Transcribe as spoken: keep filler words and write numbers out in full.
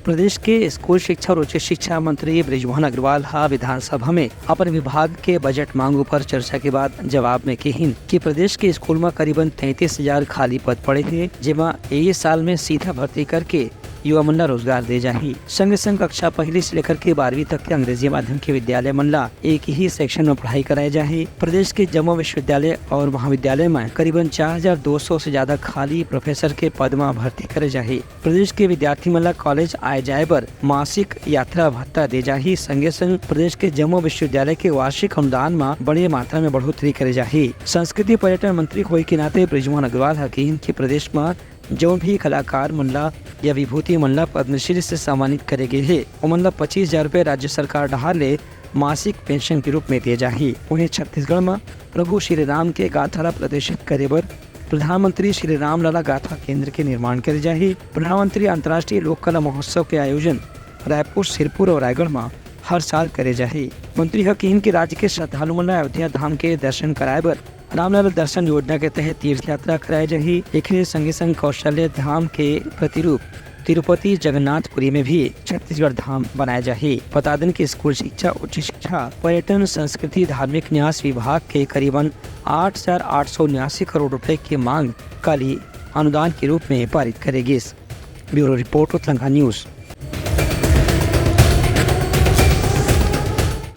प्रदेश के स्कूल शिक्षा और उच्च शिक्षा मंत्री बृजमोहन अग्रवाल ह विधानसभा में अपन विभाग के बजट मांग ऊपर चर्चा के बाद जवाब में किहिन कि प्रदेश के स्कूल म करीबन तैंतीस हजार खाली पद पड़े हे, जेमा ए साल में सीधा भर्ती करके युवा मन ला रोजगार दे जाही। संगे संग कक्षा पहली से लेकर के बारहवीं तक के अंग्रेजी माध्यम के विद्यालय मन ला एक ही सेक्शन में पढ़ाई कराए जाही। प्रदेश के जम्मो विश्वविद्यालय और महाविद्यालय में करीबन चार हजार दो सौ से ज्यादा खाली प्रोफेसर के पद म भर्ती करे जाही। प्रदेश के विद्यार्थी मन ला कॉलेज आए जाए बर मासिक यात्रा भत्ता दे जाही। संगे संग प्रदेश के जम्मो विश्वविद्यालय के वार्षिक अनुदान म बड़े मात्रा में बढ़ोतरी करे जाही। संस्कृति पर्यटन मंत्री होए के नाते बृजमोहन अग्रवाल ह किहिन कि प्रदेश म जउन भी कलाकार मन ला या विभूति मन ला पद्मश्री से सम्मानित करे गे हे, ओमन ला पच्चीस हजार रुपए राज्य सरकार डहार ले मासिक पेंशन के रूप में दिए जाही। उहें, छत्तीसगढ़ म प्रभु श्री राम के गाथा ला प्रदर्शित करे बर प्रधानमंत्री श्री रामलला गाथा केंद्र के निर्माण करे जाही। प्रधानमंत्री अंतर्राष्ट्रीय लोक कला महोत्सव के आयोजन रायपुर, सिरपुर और रायगढ़ म हर साल करे जाही। मंत्री ह किहिन कि राज्य के श्रद्धालु मन ला अयोध्या धाम के दर्शन कराए बर रामलला दर्शन योजना के तहत तीर्थ यात्रा कराए जाही। एकरे संगे संग कौशल्य धाम के प्रतिरूप तिरुपति जगन्नाथपुरी में भी छत्तीसगढ़ धाम बनाए जाही। बता देन कि स्कूल शिक्षा, उच्च शिक्षा, पर्यटन, संस्कृति, धार्मिक न्यास विभाग के करीबन आठ हजार आठ सौ उन्यासी करोड़ रुपए के मांग काली अनुदान के रूप में पारित करे गिस। ब्यूरो रिपोर्ट, उतलंघा न्यूज।